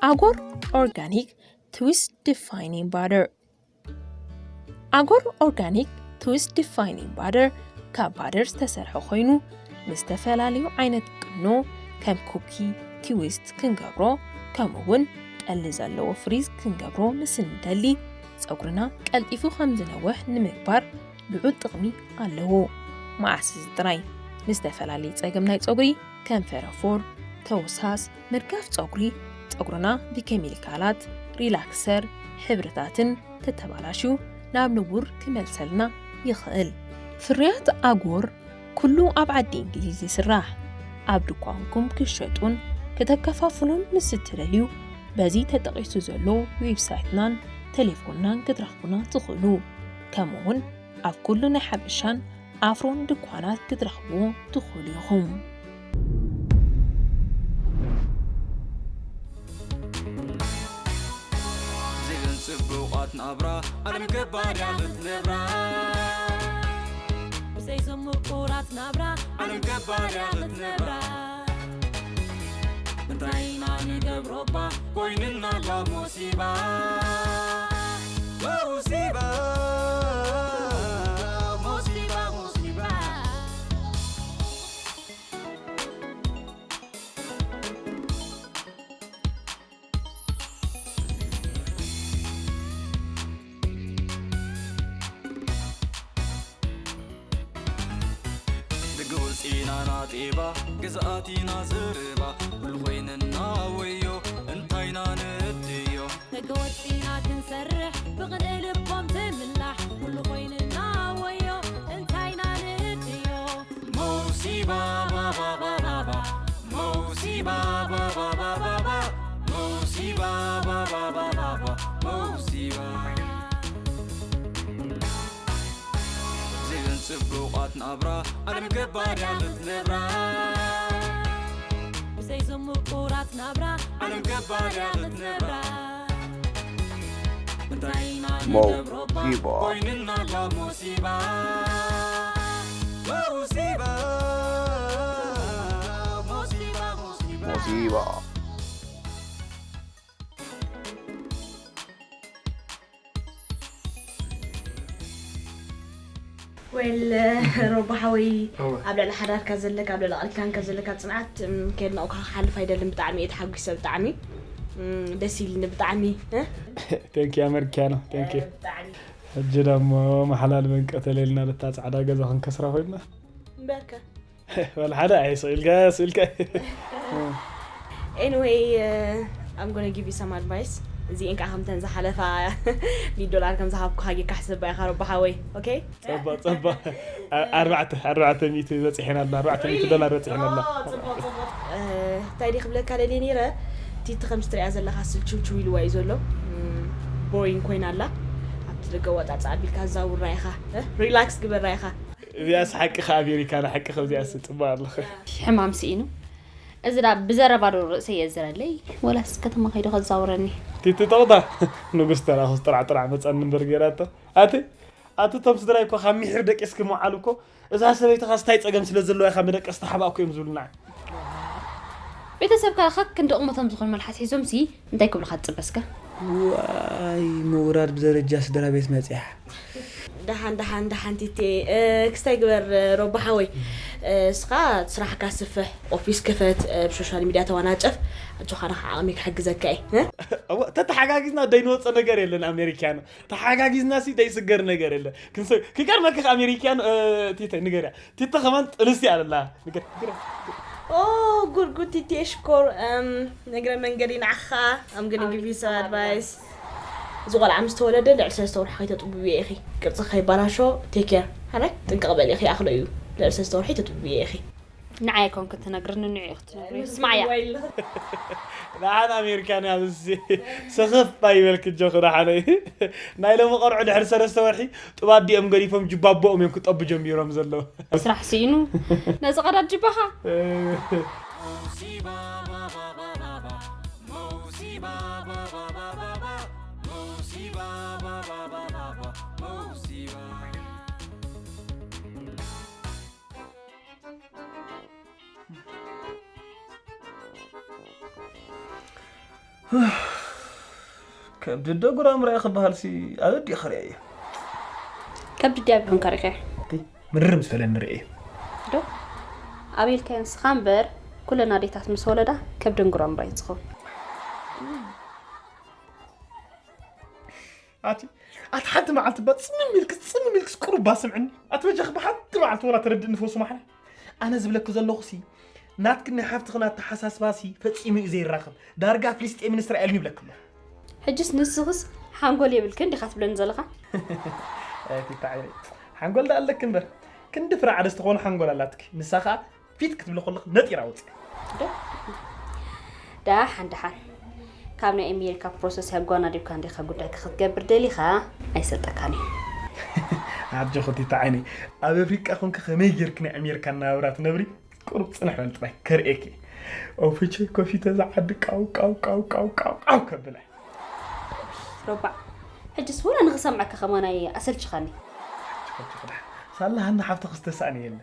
ኣጎር ኦርጋኒክ ትዊስት ዲፋይኒንግ ባደር። ኣጎር ኦርጋኒክ ትዊስት ዲፋይኒንግ ባደር ካብ ባደር ዝተሰርሐ ኮይኑ፣ ምስ ዝተፈላለዩ ዓይነት ቅኖ ከም ኩኪ፣ ትዊስት ክንገብሮ፣ ከምኡ እውን ጠሊ ዘለዎ ፍሪዝ ክንገብሮ ምስ እንደሊ፣ ጸጉርና ቀልጢፉ ከም ዝነውሕ ንምግባር ልዑል ጥቕሚ ኣለዎ። መዓስ እዚ ጥራይ፣ ንዝተፈላለየ ጸገም ናይ ጸጉሪ ከም ፈረፎር፣ ተውሳስ፣ ምርጋፍ ጸጉሪ፣ ጸጉርና ብኬሚካላት፣ ሪላክሰር፣ ሕብርታትን ተተባላሽዩ ናብ ንቡር ክመልሰልና ይኽእል። ፍርያት ኣጎር ኩሉ ኣብ ዓዲ እንግሊዝ ይስራሕ። ኣብ ድኳንኩም ክሸጡን ከተከፋፍሉን ምስ እትደልዩ፣ በዚ ተጠቒሱ ዘሎ ዌብሳይትናን ቴሌፎንናን ክትረኽቡና ትኽእሉ። ከምኡውን ኣብ ኩሉ ናይ ሓበሻን ኣፍሮን ድኳናት ክትረኽብዎ ትኽእሉ ኢኹም። ዘይን ጽቡቓት ናብራ ዓለም ከባድ እያ ክትነብራ። ብዘይዞም ምቁራት ናብራ ዓለም ከባድ እያ ክትነብራ። እንታይ ኢና ንገብሮ እባ ኮይንና እባ ሞሲባ፣ ሞሲባ፣ ሞሲባ፣ ሞሲባ። ደገ ወፂና ናጤባ ገዛኣቲና ዘረባ ኩሉ ኮይንና ወዮ እንታይና ንእድዮ። ደገ ወፂና ክንሰርሕ ብቕንኢ ልቦም ትምላሕ ኩሉ ኮይንና ወዮ እንታይና ንእድዮ። ሞሲባ ባባባባባ ሞሲባ ባባባባባ ሞሲባ ባባባባባ ሞሲባ። ዘይን ጽቡቓት ናብራ ዓለም ገባር እያ ክትነብራ። ብዘይዞም ምቁራት ናብራ ዓለም ገባር እያ ክትነብራ። እንታይ ኢና ንገብሮ እባ ሞሲባ። ኮይንና እባ ሞሲባ። ሞሲባ፣ ሞሲባ፣ ሞሲባ። ሞሲባ። ወል ሮባ ሓወይ፣ እወ። ኣብ ልዕሊ ሓዳርካ ዘለካ፣ ኣብ ልዕሊ ቃል ኪዳንካ ዘለካ ፅንዓት እም፣ ከየድነቕኩኻ ክሓልፍ ኣይደልን። ብጣዕሚ እየ ተሓጒሰ። ብጣዕሚ እም፣ ደስ ኢልኒ። ብጣዕሚ እ? ቴንኪ ኣመሪካኖ ቴንኪ። ብጣዕሚ ሕጂ ደሞ መሓላል መንቀተል ኢልና ለታ ፃዕዳ ገዛ ክንከስራ ኮይና እምበርከ ወላ ሓደ ኣይ ስኢልካ ስኢልካ። Anyway, uh, I'm gonna give you some advice. እዚኤን ከዓ ከምተን ዝሓለፋ ሚእቲ ዶላር ከም ዝሃብኩኻ ጌርካ ሕሰባ ኢኻ ሮባ ሓወይ። Okay? ፀባ ፀባ ኣርባዕተ ኣርባዕተ ሚእቲ በፂሕና ኣለና ኣርባዕተ ሚእቲ ዶላር በፂሕና ኣለና። እ፣ እንታይ ድየ ክብለካ ደልየ ነይረ፣ ቲቲ ከምዚ ትሪኣ ዘለኻ ስልችውችው ኢልዋ እዩ ዘሎ። እም፣ ቦሪንግ ኮይና ኣላ። ኣብቲ ደገ ወጣ ፃ ኣቢልካ ዛውራ ኢኻ። እ፣ ሪላክስ ግበራ ኢኻ። እዚኣስ ሓቂ ከ ኣሜሪካ ንሓቂ ከምዚኣስ ፅቡቅ ኣለኸ። ሕማም ስኢኑ እዚ ዳ ብዘረባ ዶ ርእሰይ የዝረለይ ወላስ ከተማ ከይዱ ከዛውረኒ? ቲቲ ጠቕታ ንጉስ ተራኹስ ጥራዕ ጥራዕ መፀኒ እምበር ገይራቶ። ኣቲ ኣቲ እቶም ስድራይ እኮ ካብ ሚሒር ደቂስኪ ምውዓል እኮ እዛ ሰበይትኻ ስታይ ፀገም ስለ ዘለዋ ኢኻ መደቀስቲ ሓባእኩ እዮም ዝብሉና። ቤተሰብካ ከክ እንደ ቁመቶም ዝኾን መልሓስ ሒዞም ሲ እንታይ ክብሉኻ ትፅበስካ? ዋይ ምውራድ ብደረጃ ስድራ ቤት መፅያ። ደሓን ደሓን ደሓን ቲቴ እ፣ ክስታይ ግበር እ፣ ሮባ ሓወይ እ፣ እስኻ ስራሕካ ስፍሕ ኦፊስ ክፈት እ፣ ብሶሻል ሚድያ ተዋናጨፍ ኣጆኻ ንኻ ዓቕሚ ክሕግዘካ እየ እ? እወ ተተሓጋጊዝና ደይንወፀ ነገር የለን ኣሜሪካኖ። ተሓጋጊዝና ሲ ደይስገር ነገር የለን። ክንሰ ክገርመካ ኣሜሪካኖ እ፣ ቲተ ንገርያ ቲተ ከማን ጥንስቲ ኣለላ። ንገር ንገር Oh, good, good, ቲቴ ሽኮር እም፣ ነግረ መንገዲ ንዓኻ I'm gonna give you some advice. እዚ ቆልዓ ምስ ተወለደ ልዕሊ ሰለስተ ወርሒ ከይተጥብብዮ ኢኺ። ቅርፂ ከይባላሾ ቴክ ኬር ሓራይ ጥንቅቕ በሊ ኢኺ። ይኣኽሎ እዩ። ልዕሊ ሰለስተ ወርሒ ተጥብብዮ ኢኺ። ንዓይ ኮንክ ትነግርኒ ንዑ ክትነግሪ ስማዕያ። ደሓን ኣሜሪካን ኣብዚ ስኽፍ ኣይበልክ ጆክ ደሓነይ። ናይ ሎሚ ቆልዑ ድሕሪ ሰለስተ ወርሒ ጥባዲኦም ገዲፎም ጅባቦኦም እዮም ክጠቡ ጀሚሮም ዘለዉ። ስራሕ ስኢኑ ነዚ ቀዳድ ጅባኻ። ከብዲ ዶ ጉራምራ እዩ ክበሃል ሲ ኣበዲ ክሪኦ እየ። ከብዲ ድያ ቢሆን ከሪኸ ምርር ምስ በለኒ ርእየ ዶ ኣቤልካ ንስኻ እምበር ኩለን ኣዴታት ምስ ወለዳ ከብድን ጉራምራ እዩ ዝኸውን። ኣቲ ኣቲ ሓንቲ መዓልቲ ባ ጽምም ኢልክስ ጽምም ኢልክስ ቁሩብ ባ ስምዕኒ። ኣቲ በጃኺ ብሓንቲ መዓልቲ ወላ ተረድእኒ ፈሱ ማሕና። ኣነ ዝብለኪ ዘለኹ ሲ ናትክን ናይ ሓፍትኽን ኣተሓሳስባ ሲ ፈጺሙ እዩ ዘይራኸብ። ዳርጋ ፍልስጤምን እስራኤልን ይብለኪ ኣለኹ። ሕጅስ ንስኽስ ሓንጎል የብልክን ዲኻ ትብለኒ ዘለኻ? ኣቲ ተዓይነ ሓንጎል ዳ ኣለኪ እምበር ክንዲ ፍራዕደ ዝተኾነ ሓንጎል ኣላትኪ። ንሳ ኸኣ ፊት ክትብሊ ከለኺ ነጢራ ውፅእ። ዳሓን ዳሓን ካብ ናይ ኣሜሪካ ፕሮሰስ ኣጓናዲብካ እንዲኻ ጉዳይካ ክትገብር ደሊኻ ኣይሰልጠካን እዩ። ኣጆኺ ቲታ ዓይነይ ኣብ ኣፍሪቃ ኮንኪ ከመይ ጌርኪ ናይ ኣሜሪካ ኣነባብራ ትነብሪ ቁሩብ ፅንሕ በሊ ጥራይ ከርእየኪ። ኦፍቼ ኮፊተ ዝዓዲ ቃው ቃው ቃው ቃው ቃው ቃው ከብለ። ሮባዕ ሕጅስ ወላ ንኽሰምዐካ ከማናይ ኣሰልችኻኒ። ሳላ ሃና ሓፍትኺ ዝተሳእነ የለን።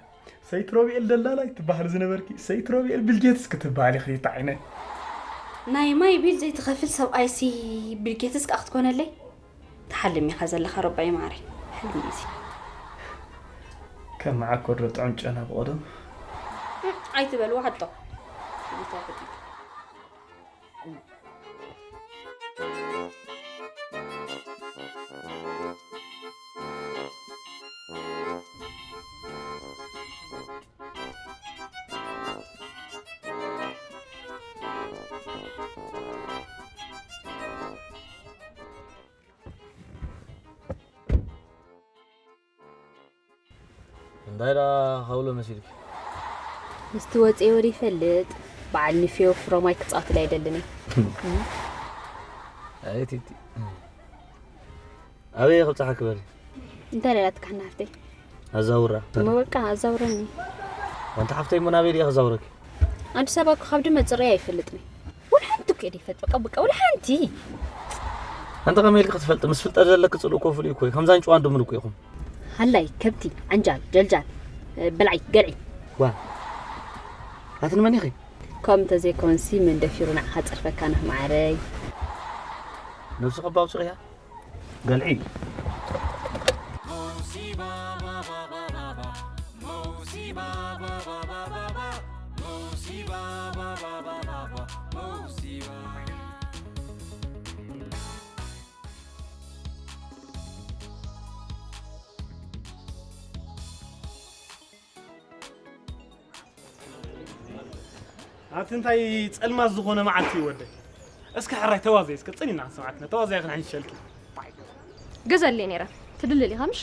ሰይቲ ሮብኤል ደላላ ይትበሃል ዝነበርኪ ሰይቲ ሮብኤል ቢልጌትስ ክትበሃል ኢኺ ይጣዒነ። ናይ ማይ ቢል ዘይትኸፍል ሰብኣይሲ ቢልጌትስ ከዓ ክትኮነለይ? ትሓልም ኢኻ ዘለኻ ሮባይ ማዓረይ። ሕልሚ እዩ እዚ። ከም መዓኮር ዶ ጥዑም ጨና ብቐደም? እም፣ ኣይትበል ዋሕጦ። እንታይ ደኣ ከብሎ መሲልኪ? ምስቲ ወፅየ ወደ ይፈልጥ በዓል ንፌዮ ፍሮማይ ክፃወትላ ይደልን ኣይቲቲ ኣበይ ክብፅሓ ክበል እንታይ ደላትካ ሓና ሃፍተይ ኣዛውራ እሞ በቃ ኣዛውረኒ ወንቲ ሓፍተይ እሞ ናበይ ድየ ክዛውረኪ ኣዲስ ኣበባ እኮ ካብ ድመፅእ ርያ ይፈልጥኒ ወላ ሓንቲ እኮ እየ ደይፈልጥ በቃ በቃ ወላ ሓንቲ ኣንተ ከመይ ኢልኪ ክትፈልጢ ምስ ፍልጠት ዘለኪ ፅልእ እኮ ፍሉይ እኮ እዩ ከምዛን ጭዋን ድምን እኮ ኢኹም ሃላይ ከብቲ ዓንጃል ጀልጃል በልዓይ ገልዒ ዋ ኣትን መን ኢኺ ከምኡ እንተዘይኮንሲ መን ደፊሩ ንዓኻ ፀርፈካ ነህ ማዓረይ ነብስኺ ባውፅቕያ ገልዒ ኣቲ እንታይ ጸልማት ዝኾነ መዓልቲ እዩ ወደይ። እስከ ሕራይ ተዋዘይ እስከ ጽኒና ሰማዕትና ተዋዘይ ክንሕንሸልኪ። ገዛለይ ነይረ ትድልል ኢኻ ምሽ?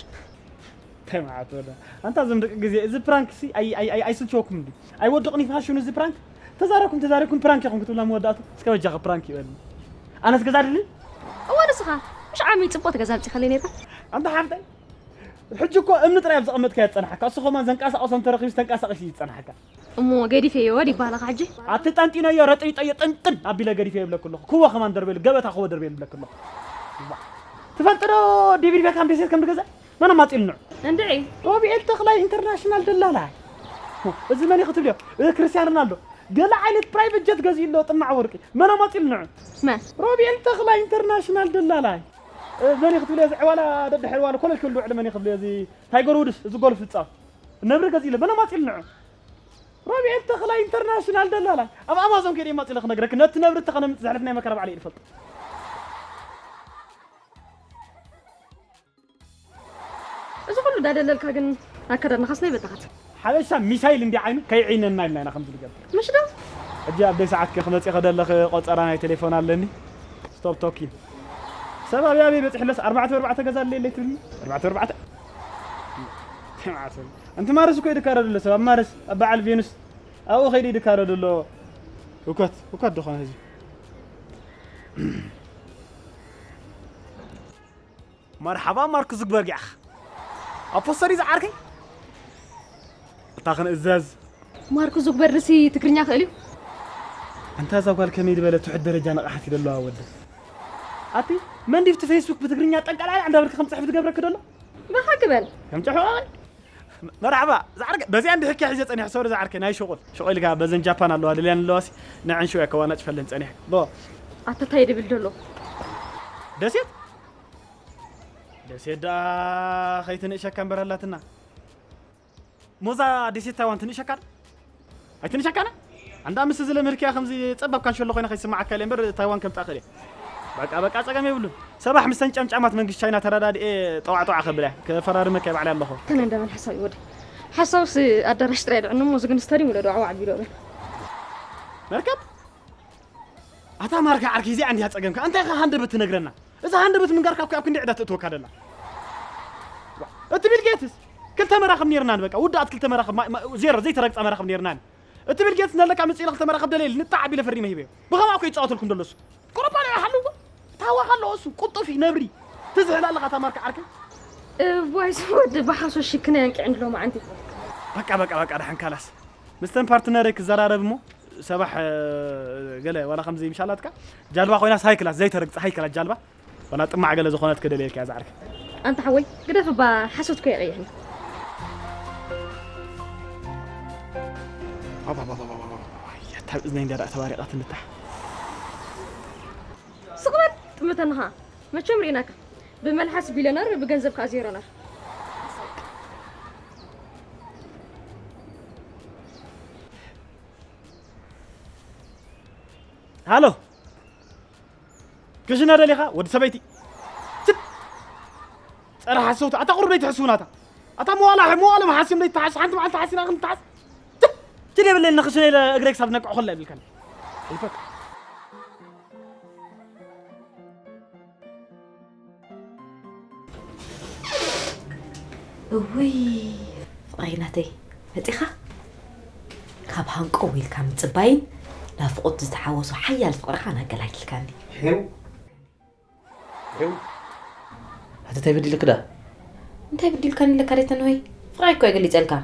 ተማዓት ወደ ኣንታ ዝም ደቂ ግዜ እዚ ፕራንክ ሲ ኣይ ኣይ ኣይ ኣይስልችወኩም እንዲ ኣይወድቕን ይፋሽኑ እዚ ፕራንክ ተዛረኩም ተዛረኩም ፕራንክ ይኹም ክትብላ መወዳእቱ እስከ በጃኸ ፕራንክ ይበል ኣነስ ገዛ ድሊ እወ ንስኻ ምሽ ዓሚ ጽቡቕ ትገዛ ኣምጺኸለይ ነይርካ ኣንታ ሓፍተይ ሕጂ እኮ እምኒ ጥራይ ኣብ ዘቐመጥካዮ ዝጸናሓካ እሱ ኸማን ዘንቀሳቐሶ እንተረኺቡ ዝተንቀሳቐስ እዩ ዝጸናሓካ እሞ ገዲፈዮ ዲባላኻ ሕጂ ኣቲ ጠንጢነዮ ረጥይጠዮ ጥንጥን ኣቢለ ገዲፈዮ ይብለክ ኣለኹ ክወ ኸማን ደርበሉ ገበታ ክወ ደርበሉ ይብለክ ኣለኹ ትፈልጥ ዶ ዴቪድ ቤካም ቤሴት ከም ትገዝእ መን ኣማጺሉ ንዑ እንድዒ ሮቢኤል ተኽላይ ኢንተርናሽናል ደላላይ እዚ መን እዩ ክትብልዮ እዚ ክርስቲያን ሮናልዶ ገለ ዓይነት ፕራይቨት ጀት ገዚኡ ኣሎ ጥማዕ ወርቂ መን ኣማጺሉ ንዑ መን ሮቢኤል ተኽላይ ኢንተርናሽናል ደላላይ መን እዩ ክትብልዮ እዚ ዕዋላ ደድሕሪ ዋላ ኮለል ክህሉ ውዕሊ መን እዩ ክትብልዮ እዚ ታይገር ውድስ እዚ ጎልፍ ዝጻወት ነብሪ ገዚኡ ኣሎ መን ኣማጺሉ ንዑ ሮቢኤል ተኽላይ ኢንተርናሽናል ደላላ ኣብ ኣማዞን ከይደ ይማጽለ ክነግረክ ነቲ ነብሪ ተኸነ ምጽ ዘሕለፍናይ መከራ ባዕለ ይፈልጥ እዚ ኩሉ ዳደለልካ ግን ኣከዳድናኻስ ናይ በታኻት ሓበሻ ሚሳይል እንዲ ዓይኑ ከይዒነና ኢልና ኢና ከምዚ ንገብር ምሽ ዶ ሕጂ ኣብ ደይ ሰዓት ከ ክመጽእ ከደለኽ ቆጸራ ናይ ቴሌፎን ኣለኒ ስቶፕ ቶኪን ሰብ ኣብያ ኣበይ በጺሕለስ ኣርባዕተ ኣርባዕተ ገዛ ኣለየለይ ትብልኒ ኣርባዕተ ኣርባዕተ ኣንቲ ማርስ እኮ ይድካረ ደሎ ሰብ ኣብ ማርስ ኣብ በዓል ቬኑስ ኣብኡ ከይዱ ይድካረ ደሎ ህኮት ህኮት ድኾነ ህዝቢ መርሓባ ማርክ ዙግበርግ ያኽ ኣፖስተሪ ዝዓርከይ እታ ክንእዘዝ ማርክ ዙግበርግ ሲ ትግርኛ ክእል እዩ ኣንታ እዛ ጓል ከመይ ዝበለ ትሑት ደረጃ ንቕሓት ይደለዋ ወደ ኣቲ መን ዲፍቲ ፌስቡክ ብትግርኛ ጠንቀላላ እንዳበልክ ከም ፅሕፍ ዝገብረክ ደሎ ብሓቂ በል ከም ጭሕቆ መርሓባ ዝዓርከ በዚኣ እንዲ ሕክያ ሒዘ ፀኒሐ ሶሪ ዝዓርከ ናይ ሸቁል ሸቆል ኢልካ በዘን ጃፓን ኣለዋ ደልያን ኣለዋ ሲ ንዕን ሽው ያከዋና ጭፈለን ፀኒሐ ዶ ኣታ እንታይ ድብል ደሎ? ደሴት ደሴት ደኣ ከይትንእሸካ እምበር ኣላትና። ሞዛ ደሴት ታይዋን ትንእሸካ ዶ? ኣይትንእሸካና? ኣንዳ ምስ ዝለ ምህርክያ ከምዚ ጸበብ ካንሸሎ ኮይና ከይስማዓካ ኢለ እምበር ታይዋን ከምጻእ ክእል እየ። በቃ በቃ ጸገም የብሉን። ሰባሕ ምስተን ጨምጫማት መንግስቲ ቻይና ተረዳድኤ ጠዋዕጠዋዕ ከብላ እየ። ከፈራርመካ እየ ባዕለይ ኣለኹ። ተነ እንደመን ሓሳብ ይወደ ሓሳብስ ኣዳራሽ ጥራይ ድዕኑ ሞዚ ግን ስተዲ ሙለ ዶ ዓዋዕ ቢሎ በል። መርከብ ኣታ ማርካ ዓርኪ እዚኣ እንዲያ ጸገምካ እንታይ ኢኻ ሃንደበት ትነግረና? እዛ ሃንደበት ምንጋርካ እኮ ኣብ ክንዲ ዕዳ ተእትወካ ደላ። እቲ ቢል ጌትስ ክልተ መራኽብ ኔርና ንበቃ ውዳኣት ክልተ መራኽብ ማ- ማ- ዜሮ ዘይተረግጻ መራኽብ ኔርና። እቲ ቢል ጌትስ ነለካ ምጽእ ኢለ ክልተ መራኽብ ደለይል ንጣዕ ቢለ ፈሪመ ሂበዮ። ብኸምኣ እኮ ይጻወተልኩም ደሎ እሱ። ቁርባን ኢኻ ሓልዎ ታዋኽ ኣለዎ እሱ ቁጡፍ እዩ ነብሪ። ትዝሕል ኣለኻ እታ ማርካ ዓርከይ። እዋይ ዝወዲ ብሓሶ ሽክና ያንቅዕን ሎማዓንቲ። በቃ በቃ በቃ ደሓን ካላስ ምስተን ፓርትነረይ ክዘራረብ እሞ ሰባሕ ገለ ዋላ ከምዚ ምሻላትካ ጃልባ ኮይና ሳይክላት ዘይተረግጽ ሃይክላት ጃልባ ዋላ ጥማዕ ገለ ዝኾነት ክደልየልካ እያ ዝዓርከይ። ኣንታ ሓወይ ግደፍ እባ ሓሶት እኮ የቐይሕና። ታብ እዝነይ እንዲያ ደኣ ተባሪቓት እንታ ስቕበል ጥምተንኻ መቸም ርኢናካ ብመልሓስ ቢልዮነር ብገንዘብ ከዓ ዜሮነር። ሃሎ ክሽነ ደሊኻ ወዲ ሰበይቲ ችት ጸረ ሓሰውቲ ኣታ ቁሩብ ደይትሕስቡ ናታ ኣታ መዋላ መዋሎም ሓሲም ደይትሓስ ሓንቲ መዓልቲ ሓሲና ከም ትሓስ ችት ችት የብለኒ ንኽሽነ ኢለ እግረይ ክሳብ ዝነቅዖ ከላ ይብልካኒ ይፈክ እውይ ፍቕረይ ናተይ መፂኻ ካብ ሃንቆ ኢልካ ምፅባይን ናፍቖት ዝተሓወሶ ሓያል ፍቕርኻ ናገላጊልካኒ። ሄው ሄው ኣቲ እንታይ በዲልክ ዳ እንታይ በዲልካኒ ኢለካ ደይ ተንሆይ ፍቕረይ እኮ የገሊፀልካ።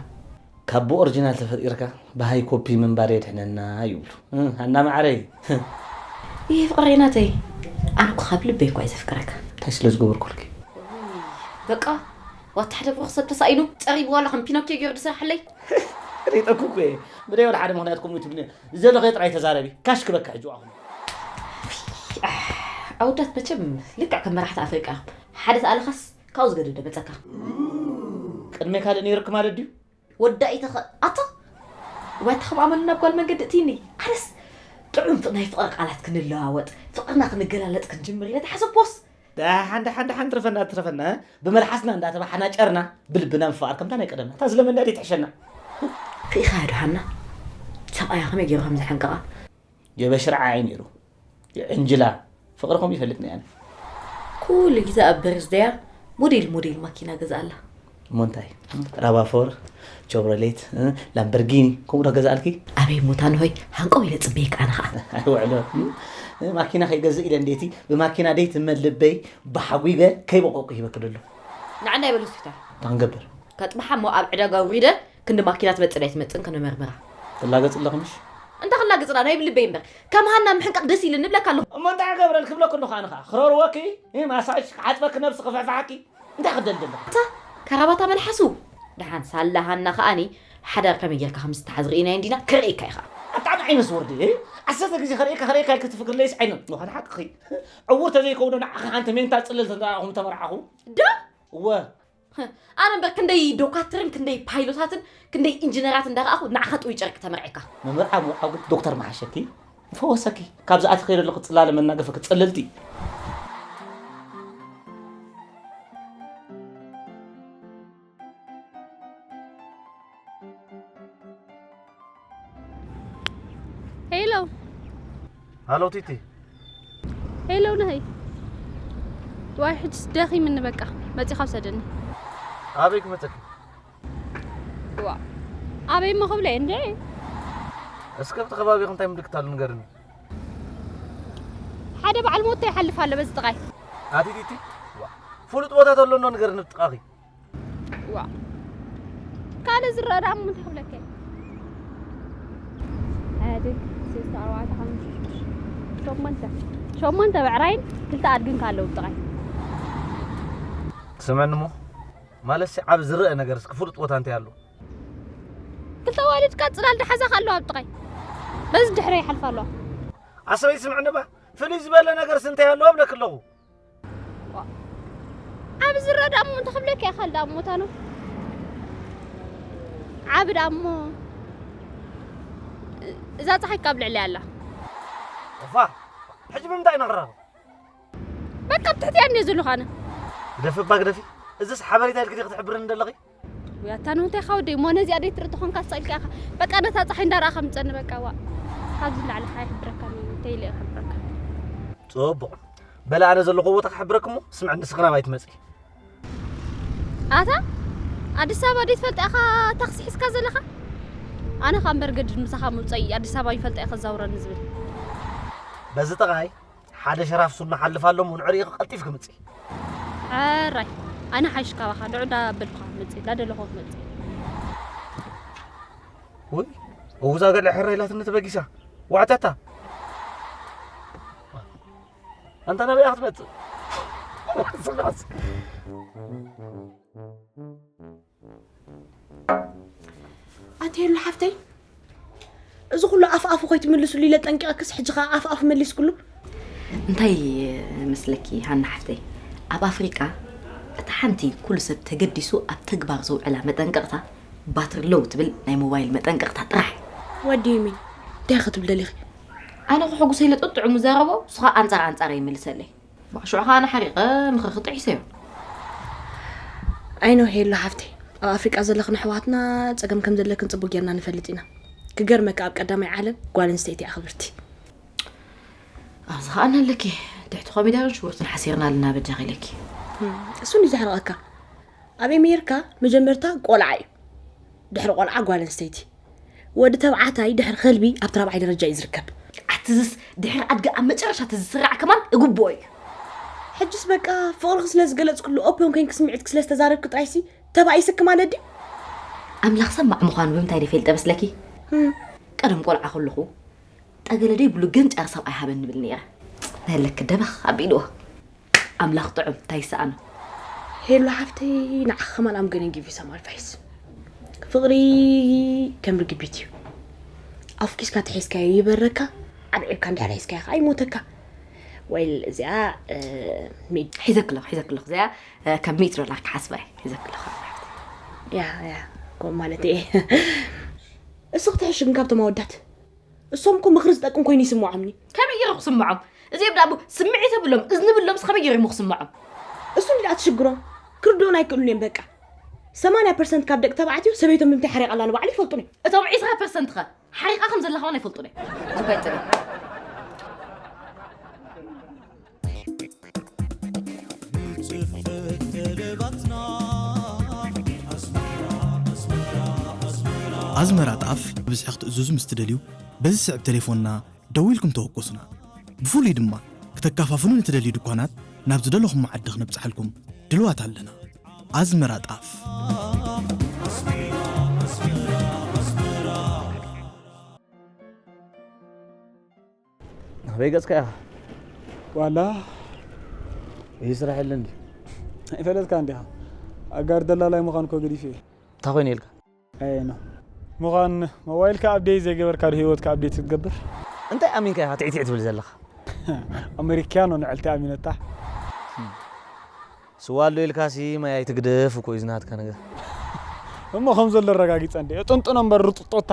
ካብ ብኦርጂናል ተፈጢርካ ብሃይ ኮፒ ምንባር የድሕነና ይብሉ። እ፣ ሃና መዓረይ። ይህ ፍቕረይ ናተይ ኣነ እኮ ካብ ልበይ እኳ እየ ዘፍቅረካ። እንታይ ስለ ዝገበርኩልኪ? በቃ ዋታ ሓደ ብሩኽ ሰብ ተሳኢኑ ጸሪቡ ዋላ ከም ፒኖኪዮ ገይሩ ዝሰርሓለይ። ሪጠኩ እኮ እየ። ብደይ ወላ ሓደ ምኽንያት ከምኡ ትብልኒ ዘለኸ ጥራይ ተዛረቢ። ካሽ ክበካ ሕጂ ዋኹም። ኣወዳት መቸም ልክዕ ከም መራሕቲ ኣፍሪቃ ሓደ ተኣለኻስ ካብኡ ዝገደደ መጸካ። ቅድመ ካልእ ነይርክ ማለት ድዩ? ወዳኢተኸ ኣታ ዋታ ከም ኣመሉ ናብ ጓል መንገዲ እትይኒ ኣነስ ጥዑም ናይ ፍቕሪ ቃላት ክንለዋወጥ ፍቕርና ክንገላለጥ ክንጅምር ኢለ ተሓሰብኩስ። ደሓን ደሓን ደሓን ትረፈና ትረፈና ብመልሓስና እንዳተባሓናጨርና ብልብና ምፍቓር ከምታ ናይ ቀደምና እታ ዝለመዳ ደይ ትሕሸና። ርኢኻያ ዶ ሃና ሰብኣያ ከመይ ገይሩ ከም ዝሓንቀቓ። የበሽርዓ እዩ ነይሩ የዕንጅላ ፍቕሪ ከምኡ ይፈልጥ ነይ ኣነ። ኩሉ ግዜ ኣብ በርዝደያ ሞዴል ሞዴል ማኪና ገዝኣላ። እሞ እንታይ ራባፎር ቸብሮሌት ላምበርጊኒ ከምኡ ዶ ገዛእልኪ? ኣበይ ሞታ ንሆይ ሃንቀው ኢለ ጽበየካ ኣነ ኸኣ። ኣይውዕሎ ማኪና ከይገዝእ ኢለ እንዴቲ ብማኪና ደይ ትመል ልበይ ብሓጒበ ከይበቆቁ ሂበክ ደሎ። ንዓና ይበል ሆስፒታል። እንታይ ክንገብር? ከጥብሓ እሞ ኣብ ዕዳጋ ውሪደ ክንዲ ማኪና ትመጽእ ናይ ትመጽእን ከነመርምራ። ትላገጽ ኣለኺ ምሽ? እንታይ ክላገጽ ደኣ ናይ ብልበይ እምበር ከም ሃና ምሕንቃቕ ደስ ኢልኒ እብለካ ኣለኹ። እሞ እንታይ ክገብረልኪ እብለኪ ኣለኹ ኣነ ኸኣ ክረርወኪ ማሳጅ ክሓጽበኪ ነብሲ ክፍሕፍሓኪ እንታይ ክደሊ ደለኺ? እታ ከራባታ መልሓሱ ደሓን ሳላ ሃና ከኣኒ ሓዳር ከመይ ጌርካ ከም ዝተሓዝ ርኢናዮ እንዲና ክርእየካ ኢኻ። ኣጣዕሚ ዓይነስ ወርዲ ዓሰርተ ግዜ ከርእየካ ከርእየካ ኢልኪ ትፍክርለይስ ዓይነ ምዃን ሓቅኺ ዕውር ተዘይከውዶ ንዓኺ ሓንቲ ሜንታ ጽልል ተንዳኹም ተመርዓኹ ዶ እወ ኣነ እምበር ክንደይ ዶካትርን ክንደይ ፓይሎታትን ክንደይ ኢንጂነራት እንዳረኣኹ ንዓኻ ጥውይ ጨርቂ ተመርዒካ። ምምርዓው ምውዓው ግን ዶክተር መሓሸኪ ምፈወሰኪ ካብዚ ኣትኺ ዘለኹ ጽላለ መናገፈ ክጽልልቲ ሄሎ ሃሎ ቲቲ ሄሎ ነሀይ ዋይ ሕጅስ ደኺምኒ በቃ መፂኻ ውሰደኒ ኣበይ ክመፀኪ ዋ ኣበይ እሞ ክብለ እንዴ እስከ ኣብቲ ከባቢኺ እንታይ ምልክት ኣሎ ንገርኒ ሓደ በዓል ሞቶ ይሓልፍ ኣሎ በዚ ጥቓይ ኣቲ ቲቲ ፍሉጥ ቦታ ተሎ እንዶ ንገርኒ ብጥቓኺ ዋ ካልእ ዝረአ ደኣ ምንታይ ክብለካ ሓደ ሰለስተ ኣርባዕተ ሓሙሽተ ሸሞንተ ሸሞንተ ብዕራይን ክልተ ኣድግን ካለው ጥራይ ትሰምዕኒ እሞ ማለት ሲ ዓብ ዝረአ ነገር እስኪ ፍሉጥ ቦታ እንታይ ኣሎ ክልተ ዋልድ ቃ ፅላል ደሓዛ ካለው ኣብ ጥቃይ በዚ ድሕረ ይሓልፋ ኣለዋ ኣሰበይ ስምዕኒ ባ ፍልይ ዝበለ ነገርስ እንታይ ኣሎ እብለኪ ኣለኹ። ዓቢ ዝረዳ እሞ እንተ ክብለካ ኢኻ ዳሞ ታኖ። ዓቢ ዳሞ እዛ ፀሓይ ካብ ልዕሊ ኣላ። እፋ፣ ሕጂ ብምንታይ ኢና ክራኸብ? በቃ ኣብ ትሕቲ እያ እንድየ ዘለኹ ኣነ። ግደፊ እባ ግደፊ። እዝስ ሓበሬታ ኢልኪ ዲኺ ትሕብርኒ ዘለኺ? ያታ ነው እንታይ ካውደይ ሞ ነዚኣ ደይ ትርኢ ተኾንካ ስቕ ኢልካ ኢኻ። በቃ ነታ ፀሓይ እንዳረኣኻ ምፀኒ በቃ ዋ። ካብዚ ንላዕሊ ከዓ ይሕብረካ እንተይለ ይሕብረካ። ጽቡቕ። በለ ኣነ ዘለኹ ቦታ ክሕብረኪ እሞ ስምዕኒ ንስኺ ናባይ ትመጺ። ኣታ ኣዲስ ኣበባ ደይ ትፈልጣ ኢኻ ታክሲ ሒዝካ ዘለኻ? ኣነ ካብ እምበር ገድድ ምሳኻ ምውፀኢ ኣዲስ ኣበባ ይፈልጣ ኢኻ ዘዛውረኒ ዝብል። በዚ ጥቓይ ሓደ ሸራፍ ሱር ንሓልፍ ኣሎ እሞ ንዕኡ ርኢኺ ቀልጢፍኪ ምጺ። ሕራይ ኣነ ሓይሽ ካባኻ ንዑ እንዳበልኩኻ መጽእ እንዳደለኹ መጽእ። ውይ እውዛ ገለ ሕራይ ኢላትኒ ተበጊሳ ዋዕተታ። ኣንታ ናበይ ክትመጽእ? ኣቴሉ ሓፍተይ፣ እዚ ኩሉ ኣፍ ኣፉ ኮይትምልስሉ ኢለ ጠንቂቐክስ፣ ሕጂ ኸኣ ኣፍ ኣፉ መሊስክሉ። እንታይ መስለኪ ሃና ሓፍተይ፣ ኣብ ኣፍሪቃ እታ ሓንቲ ኩሉ ሰብ ተገዲሱ ኣብ ተግባር ዘውዕላ መጠንቀቕታ ባትሪ ሎው ትብል ናይ ሞባይል መጠንቀቕታ ጥራሕ። ወዲ ዩሚን እንታይ ክትብል ደሊኺ? ኣነ ክሕጉሰ ኢለ ጥጥዑ ምዛረቦ፣ ንሱ ኸኣ ኣንጻር ኣንጻር ይምልሰለይ። ሽዑ ኸኣ ኣነ ሓሪቐ ምኽሪ ክጥዒሰዮ። ኣይኖ ሄሎ ሓፍተይ፣ ኣብ ኣፍሪቃ ዘለኽን ኣሕዋትና ጸገም ከም ዘለክን ጽቡቅ ጌርና ንፈልጥ ኢና። ክገርመካ ኣብ ቀዳማይ ዓለም ጓል ኣንስተይቲ እያ ክብርቲ። ኣብዚ ኸኣ ኣለኪ፣ ትሕቲ ኮሚደርን ሽጉርትን ሓሲርና ኣለና በጃኺ ኢለኪ። እሱ እንዲ ዘሕርቐካ። ኣብ ኣሜሪካ መጀመርታ ቆልዓ እዩ፣ ድሕሪ ቆልዓ ጓል ኣንስተይቲ፣ ወዲ ተባዕታይ ድሕሪ ከልቢ ኣብቲ ራብዓይ ደረጃ እዩ ዝርከብ። ኣትዝስ ድሕሪ ኣድጊ ኣብ መጨረሻ ተዝስራዕ ከማን እግብኦ እዩ። ሕጅስ በቃ ፍቕርኺ ስለ ዝገለጽክሉ ኦፕን ኮይንኪ ስምዒትኪ ስለ ዝተዛረብኪ ጥራይሲ ተባኢስኪ ማለት ድዩ? ኣምላኽ ሰማዕ ምዃኑ ብምንታይ ደፈልጠ መስለኪ? ቀደም ቆልዓ ከለኹ ጠገለ ደይብሉ ገንጫር ሰብኣይ ሃበኒ ብል ነይረ። ነለክ ደበኽ ኣቢልዎ። ኣምላኽ ጥዑም እንታይ ይሰኣኖ። ሄሎ ሓፍተይ ንዓኺ ከማን I'm gonna give you some advice። ፍቕሪ ከም ርግቢት እዩ። ኣፍኪስካ ተሒዝካዮ ይበረካ፣ ዓብዒብካ እንድሕር ሒዝካዮ ከዓ ይሞተካ። ወይል እዚኣ ሚድ ሒዘክለኹ ሒዘክለኹ እዚኣ ከም ሚድ ዶላር ክሓስባ እየ ሒዘክለኹ። ያ ያ ከምኡ ማለት እየ። እሱ ክትሕሽ ግን ካብቶም ኣወዳት እሶም እኮ ምኽሪ ዝጠቅም ኮይኑ ይስምዖምኒ። ከመይ ገይረ ክስምዖም? እዚኦም ደኣ ስምዒት የብሎም እዝኒ ብሎምስ ከመይ ገይረ እሞ ክስምዖም? እሱ እንዲ ደኣ ትሽግሮም ክርድኡን ኣይክእሉን እዮም በቃ። ሰማንያ ፐርሰንት ካብ ደቂ ተባዕትዮ ሰበይቶም ብምንታይ ሓሪቓ ኣላ ንባዕሉ ይፈልጡን እዮም። እቶም ዒስራ ፐርሰንት ኸ ሓሪቓ ከም ዘላ ኸማን ኣይፈልጡን እዮም። ዝባይ ጥሪ ኣዝመራ ጣፍ ብዝሒ ክትእዝዙ ምስ ትደልዩ በዚ ስዕብ ቴሌፎንና ደዊልኩም ተወከሱና። ብፍሉይ ድማ ክተካፋፍሉ ንትደልዩ ድኳናት ናብ ዝደለኹሞ ዓዲ ክነብጽሓልኩም ድልዋት ኣለና። ኣዝመራ ጣፍ። ናበይ ገጽካ ኢኻ? ዋላ ይህ ስራሕ የለን ድዩ? ይፈለጥካ እንዲኻ ኣጋር ደላላይ ምዃን እኮ ገዲፍ እየ። እንታይ ኮይኑ ኢልካ? ኣየኖ ምዃን ሞባይልካ ኣብዴት ዘይገበርካ ዶ ህይወትካ ኣብዴት ክትገብር? እንታይ ኣሚንካ ኢኻ ትዕትዕ ትብል ዘለኻ? ኣሜሪካኖ ንዕልቲ ኣሚነታ። ስዋ ኣሎ ኢልካሲ ማይ ኣይትግደፍ እኮ እዩ ዝናትካ ነገር። እሞ ከም ዘሎ ኣረጋጊጸ እንዴ ጥንጥኖ እምበር ርጥጦታ።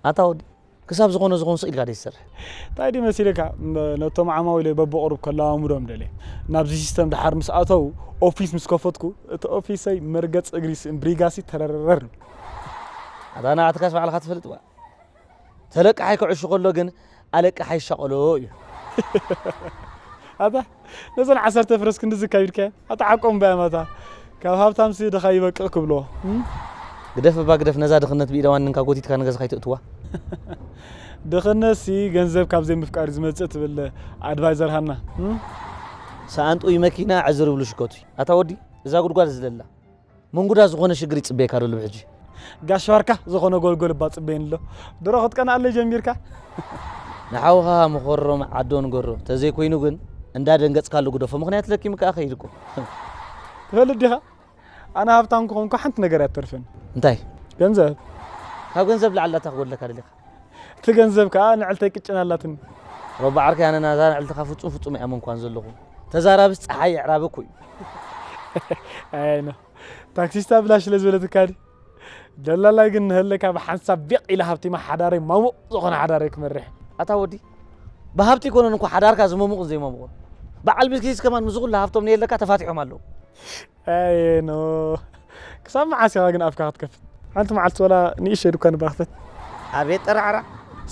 ኣታ ወዲ ክሳብ ዝኾነ ዝኾን ስቕ ኢልካ ደይ ትሰርሕ። እንታይ ድዩ መሲልካ ነቶም ዓማዊለይ በብቑሩብ ከለማምዶም ደልየ ናብዚ ሲስተም ደሓር ምስ ኣተው ኦፊስ ምስ ከፈትኩ እቲ ኦፊሰይ መርገጽ እግሪ ስእን ብሪጋሲ ተረረረር። ኣታ ንዓትካስ ባዕልኻ ትፈልጥ ዋ ተለቃሓይ ክዕሹ ከሎ ግን ኣለቃሓይ ይሻቐሎ እዩ። ኣታ ነዘን ዓሰርተ ፍረስ ክንድዚ ካቢድካየን ኣታ ዓቆም ባያማታ ካብ ሃብታምሲ ድኻ ይበቅቕ ክብሎ። ግደፍ እባ ግደፍ ነዛ ድኽነት ብኢደ ዋንንካ ጎቲትካ ንገዛኻ ኣይተእትዋ። ድኽነትሲ ገንዘብ ካብ ዘይምፍቃር እዩ ዝመጽእ ትብል ኣድቫይዘር ሃና። ሰኣንጡይ መኪና ዕዝር ይብሉ ሽከቱይ ኣታ ወዲ እዛ ጉድጓድ ዝለላ መንጉዳ ዝኾነ ሽግር ይጽበየካ ደሎ ብሕጂ። ጋሽ ባርካ ዝኾነ ጎልጎል እባ ጽበየኒ ኣሎ። ድሮ ክትቀንኣለይ ጀሚርካ። ንሓውኻ መኾሮም ዓዶ ንገሮ ተዘይኮይኑ ግን እንዳደንገጽካሉ ግደፎ ምኽንያት ለኪሙ ከኣ ከይድ እኮ። ትፈልጥ ዲኻ ኣነ ሃብታም ክኾንኩ ሓንቲ ነገር እያ ትተርፈኒ። እንታይ? ገንዘብ። ካብ ገንዘብ ላዕሊ እታ ክጎድለካ ደሊኻ? እቲ ገንዘብ ከኣ ንዕልተይ ቅጭን ኣላትኒ። ረባ ዓርከይ፣ ኣነ ናዛ ንዕልትኻ ፍጹም ፍጹም ኣይኣመንኳን ዘለኹ። ተዛራብስ ጸሓይ የዕራበኩ እዩ። ኣይ ነው። ታክሲስታ ብላሽ ስለ ዝበለትካ ድዩ? ደላላይ ግን ንህለካ ብሓንሳብ ቢቕ ኢለ ሃብቲማ ሓዳረይ ማሙቕ ዝኾነ ሓዳረይ ክመርሕ። ኣታ ወዲ፣ ብሃብቲ ኣይኮነን እኮ ሓዳርካ ዝመሙቕን ዘይመሙቕን። በዓል ቢልጌትስ ከማን ምስ ኩሉ ሃብቶም ነየለካ ተፋቲሖም ኣለዉ። ኣየ ኖ። ክሳብ መዓስ ኢኻ ግን ኣፍካ ክትከፍት? ሓንቲ መዓልቲ ወላ ንእሽተይ ድኳን እባ ክፈት። ኣቤት ጠራዕራ።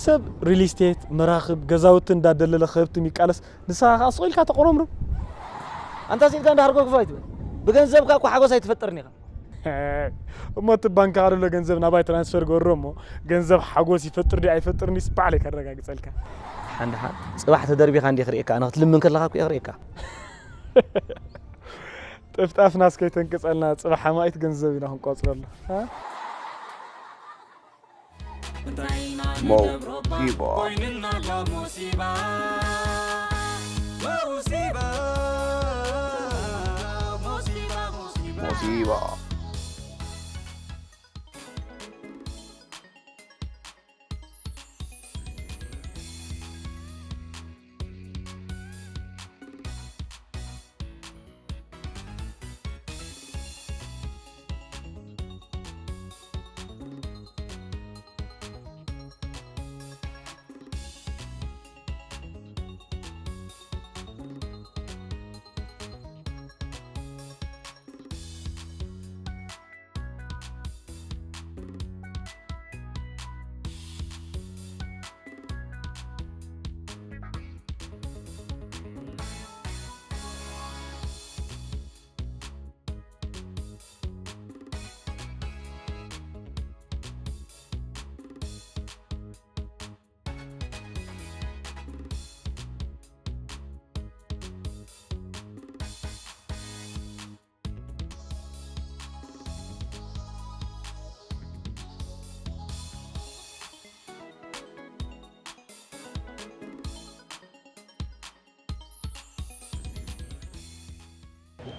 ሰብ ሪል ስቴት፣ መራኽብ፣ ገዛውቲ እንዳደለለ ክህብትም ይቃለስ፣ ንስኻ ከኣ ስቕ ኢልካ ተቆረምርም። ኣንታ ስኢልካ እንዳ ሃርጎ ክፋ ኣይትበል። ብገንዘብካ እኮ ሓጎስ ኣይትፈጥርን ኢኻ። እሞ እቲ ባንክኻ ዘሎ ገንዘብ ናባይ ትራንስፈር ገበሮ እሞ፣ ገንዘብ ሓጎስ ይፈጥር ድዩ ኣይፈጥርን ድዩስ ባዕለይ ከረጋግጸልካ። ደሓን ደሓን። ጽባሕ ተደርቢኻ እንድየ ክርእየካ፣ ኣነ ክትልምን ከለኻ እኮ እየ ክርእየካ። ጥፍጣፍናስ ከይተንቅጸልና፣ ጽባሕ ኣማኢት ገንዘብ ኢና ክንቆጽረሉ። እ? ሞሲባ። ኮይንና ሞሲባ። ሞሲባ። ሞሲባ። ሞሲባ።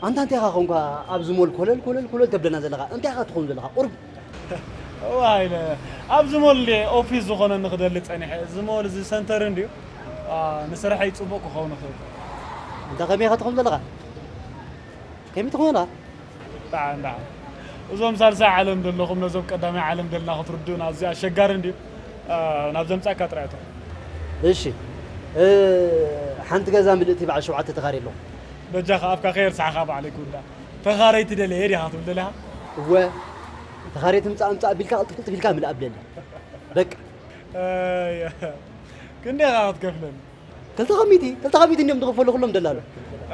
ኣንታ እንታይ ኢኻ ኾንካ ኣብዚ ሞል ኮለል ኮለል ኮለል ተብለና ዘለኻ? እንታይ ኢኻ ትኾን ዘለኻ? ቁሩብ እዋ ኢለ ኣብዚ ሞል እንድየ ኦፊስ ዝኾነኒ ክደሊ ጸኒሐ። እዚ ሞል እዚ ሰንተር እንድዩ። አ፣ ንስርሐይ ጽቡቕ ክኸውን ይኽእል። ኣንታ ከመይ ኢኻ ትኾን ዘለኻ? ከመይ ትኾን ዘለኻ? ደሓን፣ ደሓን። እዞም ሳልሳይ ዓለም ዘለኹም ነዞም ቀዳማይ ዓለም ደልና ክትርድኡና ኣዝዩ ኣሸጋሪ እንድዩ። አ፣ ናብ ዘምጻእካ ጥራይ እቶ። እሺ። እ፣ ሓንቲ ገዛ ምልእቲ በዓል ሸውዓተ ተኻሪ ኣለኹ። በጃኻ ኣፍካ ከየርሳዕኻ ባዕለይ ክውዳእ። ተኻረይቲ ደለየ ዲኻ ትብል ደሊኻ? እወ፣ ተኻረይቲ ምጻእ ምጻእ ኣቢልካ ቅልጥፍ ቅልጥፍ ኢልካ ምልእ ኣብለኒ። በቃ። ኣየ፣ ክንደይ ኢኻ ክትከፍለኒ? ክልተ ካብ ሚእቲ፣ ክልተ ካብ ሚእቲ እንዲዮም ዝኽፈሉ ኩሎም ደላሎ።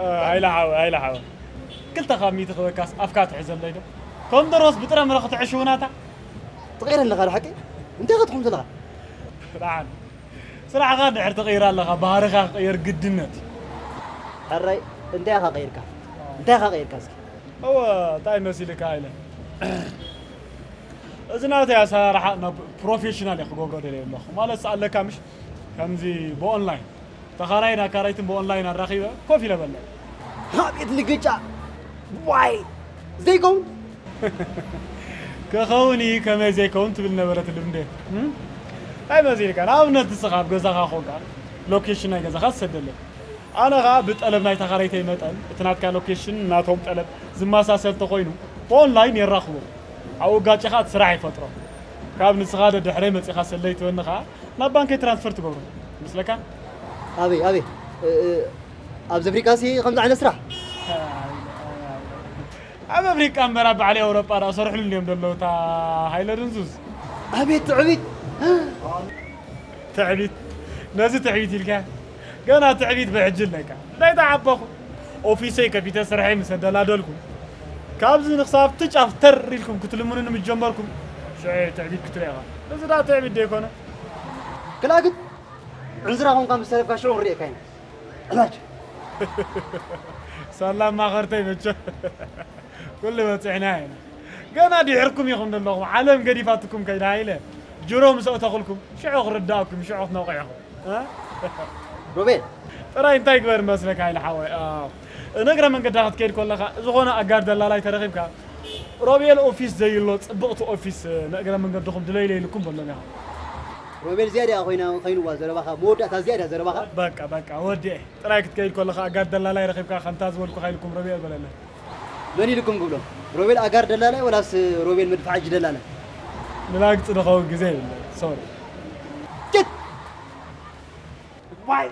እ፣ ሃይለ ሓወ፣ ሃይለ ሓወ። ክልተ ካብ ሚእቲ ክበካስ ኣፍካ ትሕዘለይ ዶ? ከም ደሮስ ብጥረ ምረ ክትዕሽውናታ? ትቕይረኒ ኣለኻ ዶ ሓቂ? እንታይ ኢኻ ትኾን ዘለኻ? ደሓን። ስራሕኻ እንድሕር ትቕይር ኣለኻ፣ ባህርኻ ክቕየር ግድነት እዩ። ሕራይ፣ እንታይ ኢኻ ቀይርካ? እንታይ ኢኻ ቀይርካ እስኪ? እወ፣ እንታይ መሲልካ ኢለ። እዚ ናተይ ኣሰራርሓ ናብ ፕሮፌሽናል እየ ክገብሮ ደልየ ኣለኹ። ማለት ኣለካ ምሽ? ከምዚ ብኦንላይን። ተኻራይን ኣካራይትን ብኦንላይን ኣራኺበ ኮፍ ኢለ በለ። ኣቤት ልግጫ! ዋይ! ዘይከውን ክኸውን እዩ፣ ከመይ ዘይከውን ትብል ነበረት ልምደ። እም? እንታይ መሲልካ? ንኣብነት ንስኻ ኣብ ገዛኻ ኾንካ ሎኬሽን ናይ ገዛኻ ትሰደለይ። ኣነ ኸኣ ብጠለብ ናይ ተኻረይተይ መጠን እቲ ናትካ ሎኬሽን ናቶም ጠለብ ዝመሳሰል ተኾይኑ ብኦንላይን የራኽቦ። ኣብኡ ጋጭ ኸኣ እቲ ስራሕ ይፈጥሮ። ካብ ንስኻ ደድሕረይ መጺኻ ሰለይ ትበኒ ኸኣ ናብ ባንከይ ትራንስፈር ትገብሮ። ይመስለካ? ኣበይ፣ ኣበይ? እ፣ እ፣ ኣብዚ ኣፍሪቃ ሲ ከምዚ ዓይነት ስራሕ? ኣብ ኣፍሪቃ እምበር ኣብ ባዕሊ ኣውሮጳ ደኣ ሰርሕሉ እንድዮም ዘለዉ እታ ሃይለ ድንዙዝ። ኣቤት ትዕቢት! ትዕቢት? ነዚ ትዕቢት ኢልካ? ገና ትዕቢት ብሕጂ ኣለካ። እንታይ ተዓበኹ? ኦፊሰይ ከፊተ ስርሐይ ምስ ኣደላደልኩ፣ ካብዚ ንክሳብ እቲ ጫፍ ተር ኢልኩም ክትልምኑኒ ምስ ጀመርኩም፣ ሽዑ ትዕቢት ክትርኢ ኢኻ። እዚ ደኣ ትዕቢት ዶ ኣይኮነ? ክላእ ግን ዕንዝራ ኮንካ ምስ ተረፍካ ሽዑ ክንርእየካ ኢና። ዕላጅ። ሳላ ማኸርተይ መቸም። ኩሉ በጺሕና ኢና። ገና ድሕርኩም ኢኹም ዘለኹም። ዓለም ገዲፋትኩም ከይዳ ኢለ። ጅሮ ምስ ኣእተኹልኩም፣ ሽዑ ክርዳእኩም፣ ሽዑ ክትነቕሑ ኢኹም። እ? ሮቤል። ጥራይ እንታይ ግበር መስለካ ኢለ ሓወይ። እ፣ ንእግረ መንገዳ ክትከይድ ከለኻ፣ ዝኾነ ኣጋር ደላላይ ተረኺብካ፣ ሮቤል ኦፊስ ዘይሎ ጽብቕቲ ኦፊስ፣ እ፣ ንእግረ መንገድኹም ድለይለ ኢልኩም በሎም ኢኻ። ሮቤል፣ እዚኣ ድኣ ኮይና ኮይንዋ ዘረባኻ፣ መወዳእታ እዚኣ ድኣ ዘረባኻ። በቃ በቃ ወዲኤ። ጥራይ ክትከይድ ከለኻ ኣጋር ደላላይ ረኺብካ ከምታ ዝበልኩኻ ኢልኩም ሮቤል በለለ። መን ኢልኩም ክብሎ? ሮቤል ኣጋር ደላላይ ወላስ ሮቤል መድፍዓጂ ደላላይ? ንላግጺ ድኸውን ግዜ የብለን። ሶሪ። ጭት! ዋይ!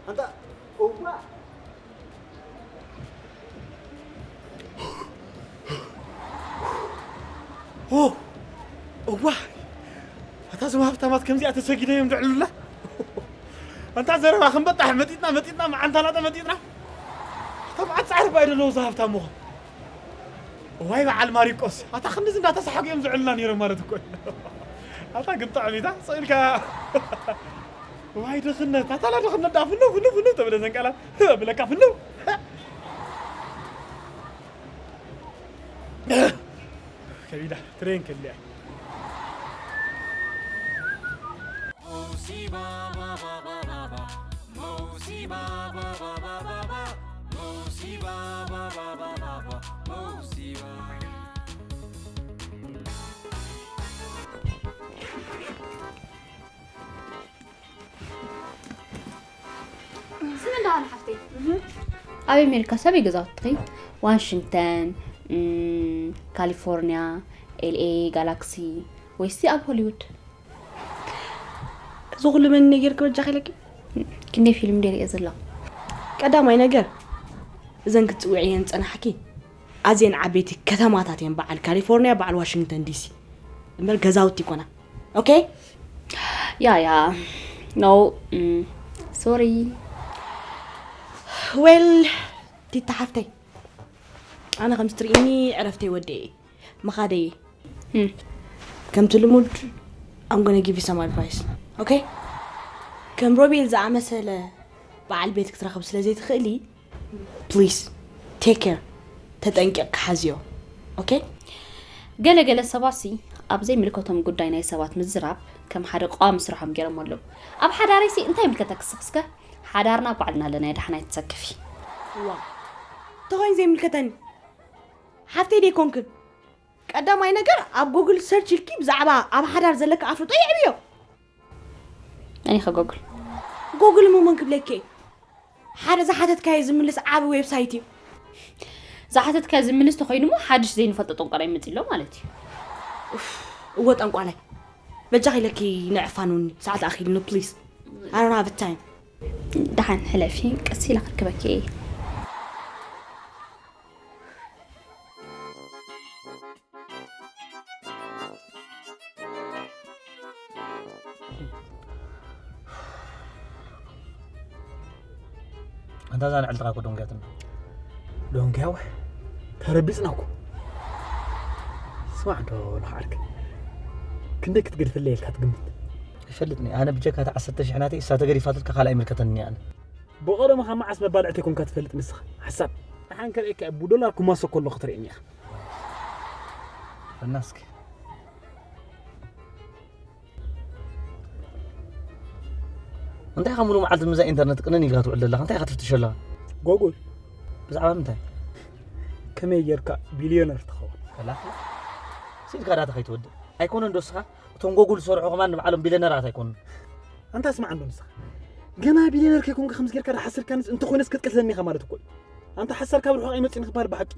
ኣንታ እዋ! ኦ! እዋ! ኣታ እዞም ሃብታማት ከምዚኣ ተሰጊደ እዮም ዝዕልሉላ። ኣንታ ዘረባ ክንበጣሕ መጢጥና፣ መጢጥና፣ መዓንታላጠ መጢጥና። ኣታ መዓት ጻዕሪ ባይ ደለዉ እዛ ሃብታም ምዃን። እዋይ በዓል ማሪቆስ፣ ኣታ ክንድዚ እንዳተሳሓቁ እዮም ዝዕልሉና ነይሮም ማለት እኮ እዩ። ኣታ ግን ጥዕሚታ፣ ስቕ ኢልካ። እዋይ ድኽነት፣ ኣታ ላ ድኽነት ደኣ ፍንው፣ ፍንው፣ ፍንው ተብለ ዘን ቃላት፣ ብለካ ፍንው። ከቢዳ፣ ትሬን ከሊኣ። ስሚ እንዳሃን ሓፍተይ። ኣብ ኣሜሪካ ሰበይ ገዛውትኺ? ዋሽንግተን፣ እም፣ ካሊፎርኒያ፣ ኤልኤ፣ ጋላክሲ ወይሲ ኣብ ሆሊውድ? እዚ ኩሉ መን ነጊርኪ በጃኺ ኢለኪ? ክንደይ ፊልም እንደ ሪኤ ዘለኹ። ቀዳማይ ነገር እዘን ክትጽውዕየን ዝጸናሕኪ ኣዝየን ዓበይቲ ከተማታት እየን፣ በዓል ካሊፎርኒያ፣ በዓል ዋሽንግተን ዲሲ እምበር ገዛውቲ ይኮና። ኦኬ? ያ ያ። ኖ፣ እም፣ ሶሪ። ዌል፣ ቲታ ሓፍተይ፣ ኣነ ከምዚ ትርእይኒ ዕረፍተይ ወዲኤ እየ፣ ምኻደይ እየ። እም። ከምቲ ልሙድ፣ I'm gonna give you some advice. ኦኬ? ከም ሮቤል ዝኣመሰለ በዓል ቤት ክትረኽብ ስለ ዘይትኽእሊ፣ ፕሊዝ፣ ቴክ ኬር፣ ተጠንቂቕኪ ሓዝዮ። ኦኬ? ገለ ገለ ሰባትሲ ኣብ ዘይምልከቶም ጉዳይ ናይ ሰባት ምዝራብ ከም ሓደ ቀዋሚ ስርሖም ገይሮሞ ኣለዉ። ኣብ ሓዳረይሲ እንታይ ይምልከተኪ ንስኺ እስከ? ሓዳርና ባዕልና ኣለናዮ፣ ደሓን ኣይትሰከፊ። ዋው፣ እንተኾይኑ ዘይምልከተኒ። ሓፍተይ ደይኮንክን? ቀዳማይ ነገር ኣብ ጎግል ሰርች ኢልኪ ብዛዕባ ኣብ ሓዳር ዘለካ ኣፍልጦ የዕብዮ። መን ኢኸ ጎግል? ጎግል እሞ መን ክብለኪ እየ? ሓደ ዝሓተትካዮ ዝምልስ ዓቢ ዌብሳይት እዩ። ዝሓተትካዮ ዝምልስ ተኾይኑ እሞ ሓድሽ ዘይንፈልጦ ጠንቋላይ መጺእ ኣሎ ማለት እዩ። እወ ጠንቋላይ፣ በጃኺ ኢለኪ ንዕፋኑኒ፣ ሰዓት ኣኺሉኒ ፕሊዝ። I don't have time። ደሓን ሕለፊ፣ ቀስ ኢለ ክርክበኪ እየ። ኣንታ እዛ ንዕልትኻ እኮ ደንጉያትና። ደንጉያ ወይ? ተረቢጽና እኮ። ስማዕ እንዶ ንኽዓርክ፣ ክንደይ ክትገድፈለይ ኢልካ ትግምት? ኣይፈልጥን እየ። ኣነ ብጀካ እታ ዓሰርተ ሽሕ ናተይ እሳ ተገዲፋትልካ ካልእ ኣይምልከተንን እየ ኣነ። ብቐደምኻ መዓስ መባልዕተይ ኮንካ ትፈልጥ ንስኻ? ሓሳድ። ደሓን ከርእየካ እየ፣ ብዶላር ኩማሶ ከሎ ክትርእየኒ ኢኻ። ፈናስኪ። እንታይ ኢኻ ሙሉእ መዓልቲ ምዛ ኢንተርነት ቅንን ኢልካ ትውዕል ዘለኻ? እንታይ ኢኻ ትፍትሽ ኣለኻ? ጎጉል። ብዛዕባ ምንታይ? ከመይ ጌርካ ቢልዮነር ትኸውን? ፈላፊ። ስኢልካ ዳታ ከይትወድእ። ኣይኮነን ዶ እስኻ? እቶም ጎጉል ዝሰርሑ ከማን ንባዕሎም ቢልዮነራት ኣይኮኑን። ኣንታ ስማዕ እንዶ ንስኻ። ገና ቢልዮነር ከይኮንካ ከምዚ ጌርካ ዳሓሰብካንስ እንተኾይነስ ክትቀትለኒ ኢኻ ማለት እኮ እዩ። ኣንታ ሓሳድ ካብ ርሑቕ ኣይመጽእን ክበሃል ብሓቂ።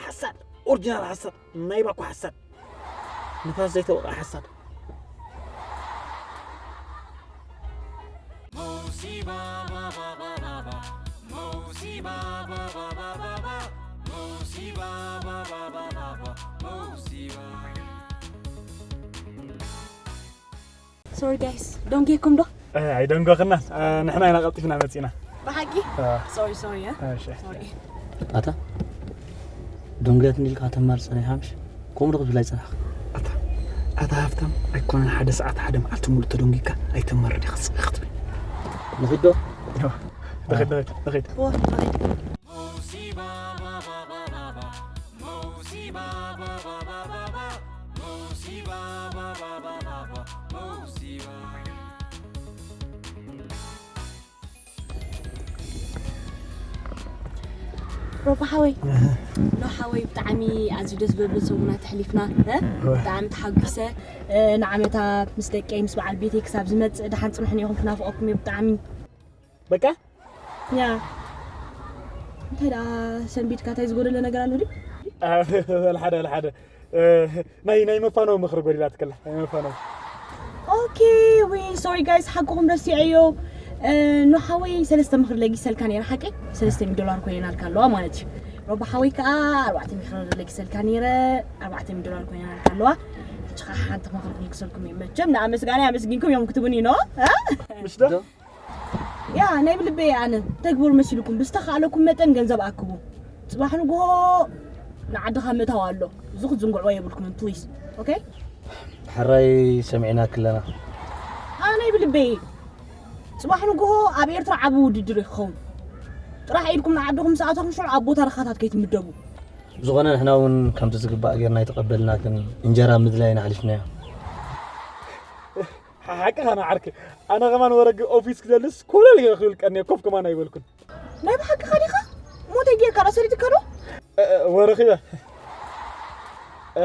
ሓሳድ፣ ኦሪጂናል ሓሳድ፣ ናይ ባኮ ሓሳድ። ንፋስ ዘይተወቕዐ ሓሳድ። ሶሪ ጋይስ፣ ደንጌኩም ዶ? ኣይደንጎኽናን፣ ንሕና ኢና ቀልጢፍና መፂና። ብሓቂ? ሶሪ ሶሪ። እሺ። ሶሪ። ኣታ ደንጉያትኒ ኢልካ ተማር ጸኒሕካ ምሽ? ከምኡ ዶ ክትብል ኣይጸናሕካ? ኣታ ኣታ ሃፍታም ኣይኮነን ሓደ ሰዓት ሓደ መዓልቲ ሙሉእ ተደንጊካ ኣይተማርን ኢኻ ስቕ ክትብል። ንኺድ ዶ? ንኺድ ንኺድ ንኺድ። ዎ፣ ሶሪ። ሮባ ሓወይ፣ ኖ ሓወይ፣ ብጣዕሚ ኣዝዩ ደስ ዘብል ሰሙናት ኣሕሊፍና። እ? ብጣዕሚ ተሓጒሰ። እ፣ ንዓመታ ምስ ደቀይ ምስ በዓል ቤተይ ክሳብ ዝመጽእ ደሓን ጽንሑኒ ኢኹም፣ ክናፍቐኩም እየ ብጣዕሚ። በቃ? ያ። እንታይ ደኣ ሰንቢድካ፣ እንታይ ዝጎደለ ነገር ኣሎ ድዩ? ኣልሓደ ኣልሓደ። እ፣ ናይ ናይ መፋነዊ ምኽሪ ጎዲላትከላ፣ ናይ መፋነዊ። ኦኬ፣ ዊ ሶሪ ጋይስ፣ ሓቅኹም ረሲዐዮ። እ፣ ኖ ሓወይ ሰለስተ ምኽሪ ለጊሰልካ ነይረ ሓቀይ? ሰለስተ ሚእቲ ዶላር ኮይናልካ ኣለዋ ማለት እዩ። ሮባ ሓወይ ከኣ ኣርባዕተ ምኽሪ ለጊሰልካ ነይረ፣ ኣርባዕተ ሚእቲ ዶላር ኮይናልካ ኣለዋ። ሕጂ ከኣ ሓንቲ ምኽሪ ክልግሰልኩም እየ። መቸም ንኣመስጋኒ ኣመስጊንኩም እዮም ክትቡኒ ኖ? እ? ምሽ ዶ? ያ ናይ ብልበይ ኣነ ተግብሩ መሲልኩም ብዝተኻእለኩም መጠን ገንዘብ ኣክቡ። ጽባሕ ንግሆ ንዓድኻ ምእታው ኣሎ። እዚ ክትዝንግዕዎ የብልኩምን ፕሊዝ። ኦኬ? ሕራይ ሰሚዕናኪ ኣለና። ኣነ ናይ ብልበይ ጽባሕ ንግሆ ኣብ ኤርትራ ዓቢ ውድድር እዩ ክኸውን። ጥራሕ ኢድኩም ንዓድኹም ምስ ኣተኹም ሽዑ ኣብ ቦታ ረኻታት ከይትምደቡ። ብዝኾነ ንሕና እውን ከምቲ ዝግባእ ጌርና ኣይተቐበልናክን፣ እንጀራ ምድላይና ኣሕሊፍናዮ። ሓ- ሓቅኻ ንዓርኪ። ኣነ ከማን ወረጊ ኦፊስ ክደልስ ኮለል ገለ ክብል ቀንየ ኮፍ ከማን ኣይበልኩን። ናይ ብሓቅኻ ዲኻ? ሞተይ ጌርካ ዶ ሰሊጥካ ዶ? እ፣ እ፣ ወረኺበ። እ፣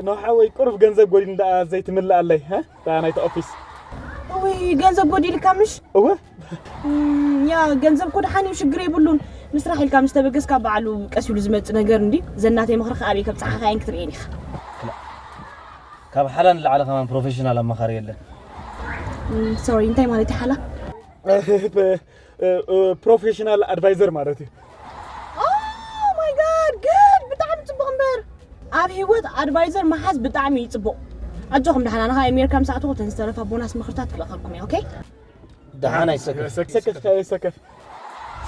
ኖ ሓወይ ቁሩብ ገንዘብ ጎዲል ደኣ ዘይትምልእ ኣለይ፣ ሀ? እታ ናይቲ ኦፊስ። እውይ፣ ገንዘብ ጎዲልካ ምሽ? እወ። እም፣ ያ ገንዘብ እኮ ደሓን እዩ፣ ሽግር የብሉን። ንስራሕ ኢልካ ምስ ተበገስካ በዓሉ ቀስ ኢሉ ዝመጽእ ነገር እንዲ። ዘናተይ ምኽሪ ከኣ ኣበይ ከብጽሓኻ እየን ክትርእየን ኢኻ። ካብ ሓላ ንላዕሊ ከማን ፕሮፌሽናል ኣማኻሪ የለን። እም፣ ሶሪ፣ እንታይ ማለት እዩ ሓላ? ፕሮፌሽናል ኣድቫይዘር ማለት እዩ። ኦ ማይ ጋድ፣ ግድ ብጣዕሚ ጽቡቕ እምበር። ኣብ ህይወት ኣድቫይዘር ምሓዝ ብጣዕሚ እዩ ጽቡቕ። ኣጆኹም ደሓን፣ ኣነ ኸኣ ኣሜሪካ ምስ ኣተኹ እተን ዝተረፋ ቦናስ ምኽርታት ክልእኸልኩም እየ፣ ኦኬ? ደሓን ኣይሰከፍ። ሰከፍ፣ ሰከፍ።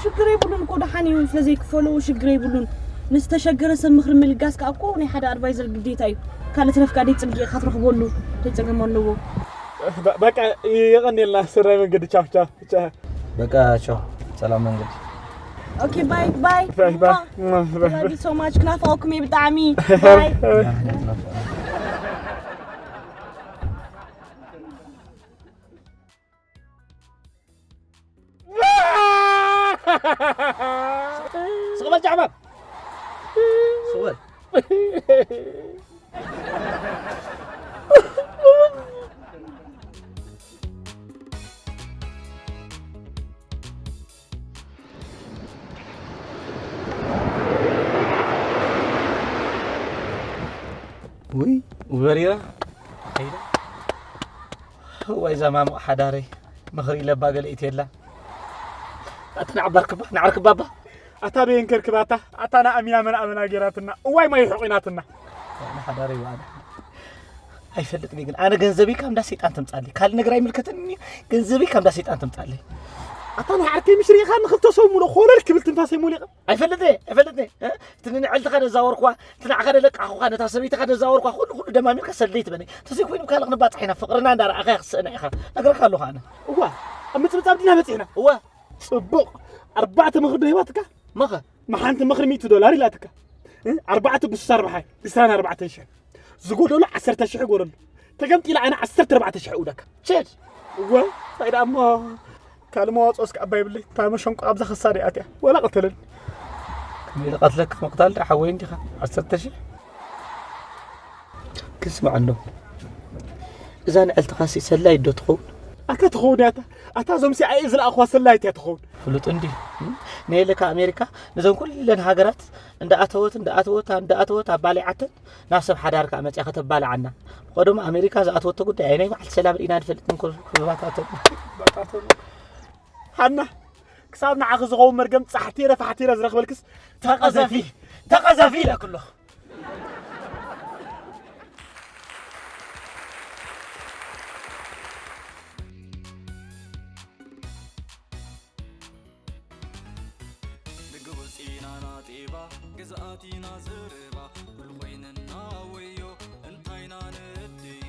ሽግር የብሉን እኮ፣ ደሓን እዩ፣ ስለ ዘይክፈሉ ሽግር የብሉን። ንዝተሸገረ ሰብ ምኽሪ ምልጋስ ከኣ እኮ ናይ ሓደ ኣድቫይዘር ግዴታ እዩ። ካልእ ተረፍካ ደይ ጽምቂ ኢኻ ትረኽበሉ፣ እንታይ ጸገም ኣለዎ? በ-፣ በቃ የቐንየልና፣ ስራይ መንገዲ፣ ቻው፣ ቻው፣ ቻው። በቃ ቻው፣ ሰላም መንገዲ። ኦኬ፣ ባይ፣ ባይ። ባይ፣ ባይ። Thank you so much፣ ክናፍቐኩም እየ ብጣዕሚ። ባይ። ስቕ በል ጃዕባብ። ስቕ በል። ውይ፣ ውበሪራ ከይዳ። እዋይ፣ እዛ ማሙቕ ሓዳረይ፣ ምኽሪ ኢለባ ገለ ኢትየላ። ኣታ ንዓባርክባ፣ ንዓርክባባ። ኣታ በየን ከርክባታ፣ ኣታ ንኣሚና መን ኣመና ጌራትና። እዋይ፣ ማይ ሕቑናትና። ኣነ ሓዳረይ ዋዕዳ። ኣይፈልጥን እየ ግን፣ ኣነ ገንዘበይ ካብ እንዳ ሰይጣን ትምጻለይ። ካልእ ነገር ኣይምልከተንን እዩ፣ ገንዘበይ ካብ እንዳ ሰይጣን ትምጻለይ። ኣታ ንዓርከይ ምሽ ርኢኻ ንኽልተ ሰብ ሙሉእ ኮለል ክብል ትንፋሰይ ሞሊቐ። ኣይፈልጥን እየ፣ ኣይፈልጥን እየ። እ? እቲ ንንዕልትኻ ነዛወርኳ፣ እቲ ንዓኻ ነለቃሕኹኻ፣ ነታ ሰበይትኻ ነዛወርኳ፣ ኩሉ፣ ኩሉ ደማሚርካ ሰለይ ትበለኒ። ተዘይኮይኑ ካልእ ክንባጽሕ ኢና፣ ፍቕርና እንዳረኣኻ ክትስእና ኢኻ። ነግረካ ኣለኹ ኣነ። እዋ፣ ኣብ ምጽብጻብ ዲና በጺሕና። እዋ። ጽቡቕ። ኣርባዕተ ምኽሪ ዶ ሂባትካ? መኸ? መሓንቲ ምኽሪ ሚእቲ ዶላር ኢላትካ። እ? ኣርባዕተ ብሱሳ ኣርባሓይ፣ ዕስራን ኣርባዕተን ሽሕ። ዝጎደሎ ዓሰርተ ሽሕ ጎደሎ። ተገምጢላ ኣነ ዓሰርተ ኣርባዕተ ሽሕ እውደካ። ሸድ። እወ፣ እንታይ ደኣ እሞ ካልእ መዋጽኦ እስከ ኣባ ይብለይ። እታ መሸንቆ ኣብዛ ክሳደይ ኣትያ። ወላ ቅተለኒ። ከመይ ኢለ ቀትለካ ምቕታል ደኣ ሓወይ እንዲኻ። ዓሰርተ ሽሕ። ክስማዕ ኣሎ። እዛ ንዕልትኻሲ ሰላይት ዶ ትኸውን? ኣታ ትኸውን እያ እታ። ኣታ እዞም ሲኣይኤ ዝለኣኽዋ ሰላይት እያ ትኸውን። ፍሉጥ እንዲ። ነየለካ ኣሜሪካ ነዞም ኩለን ሃገራት እንዳኣተወት፣ እንዳኣተወት፣ እንዳኣተወት ኣባሊዓተን ናብ ሰብ ሓዳር ከኣ መጽያ ከተባልዓና። ብቐደሙ ኣሜሪካ ዝኣተወቶ ጉዳይ ኣይ ናይ በዓልቲ ሰላም ርኢና ንፈልጥን ኩ-፣ ኩባታተን። ሃና፣ ክሳብ ንዓኺ ዝኸውን መርገም ጻሕቲረ ፋሕቲረ ዝረኽበልክስ ተቐዘፊ፣ ተቐዘፊ ኢለኪ ኣለኹ። ንግብጺ ኢና ናጢባ፣ ግዝኣት ኢና ዘረባ፣ ኩሉ ኮይንና ወዮ፣ እንታይ ኢና ንእድዮ?